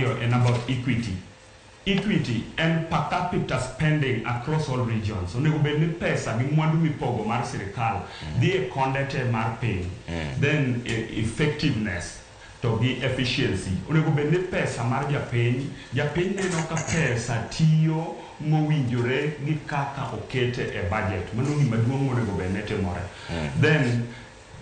ariyo en about equity. Equity en per capita spending across all regions. Onego bed ni pesa gi mwandu mipogo mar sirikal dhi e konde te mar piny. Then effectiveness to gi efficiency. Onego bed ni pesa mar japiny, japiny neno ka pesa tiyo mowinjore gi kaka okete e budget. Mano gima duong' monego bed ni timore. Then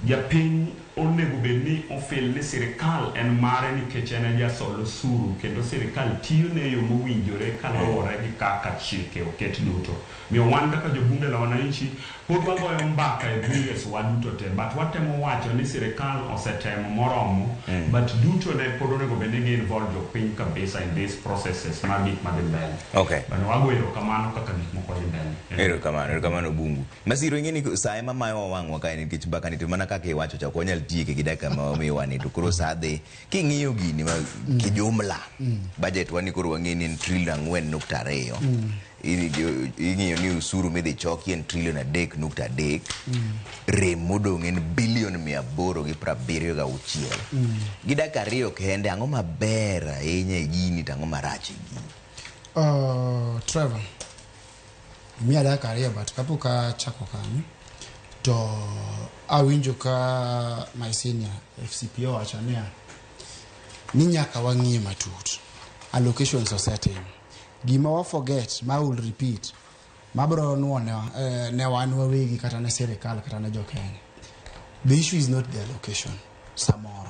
japiny onego bed ni ofil ni sirikal en mare nikech en e jasol osuru kendo sirikal tiyo ne e yo mowinjore kaluwore gi kaka chike oket duto. Omiyo wan kaka jobunge la wananchi pod wagoyo mbaka e bunges wa duto te but watemo wacho ni sirikal osetemo moromo but duto ne pod onego bed ni gi involve jopiny kabisa in these processes mar gik madhi mbele. But wago erokamano kaka gik moko dhi mbele. Erokamano, erokamano Bungu. Masiro ing'e ni sa ema mayowa wang'wa kae nikech mbaka ni to mana kaka iwacho cha ok wanyal tieke gi dakika ma omiwa ni to koro sa dhi. King'iyo gini ma kijumla budget wa ni koro wang'e ni en trilion 4.2. Ing'iyo ni usuru midhi choki en trilion 3.3. Rem modong' en bilion 876. Gi dakika ariyo kende ang'o maber ahinya e gini to ang'o marach e gini? Trevor, imiya dakika ariyo but kapok achako kanyo to awinjo ka my senior FCPO owacho niya ni nyaka wang'iye matut allocations osetim gima wa forget ma will repeat mabro nuo ne, ne wan wawegi kata ne sirikal kata ne jo Kenya. The issue is not the allocation samoro.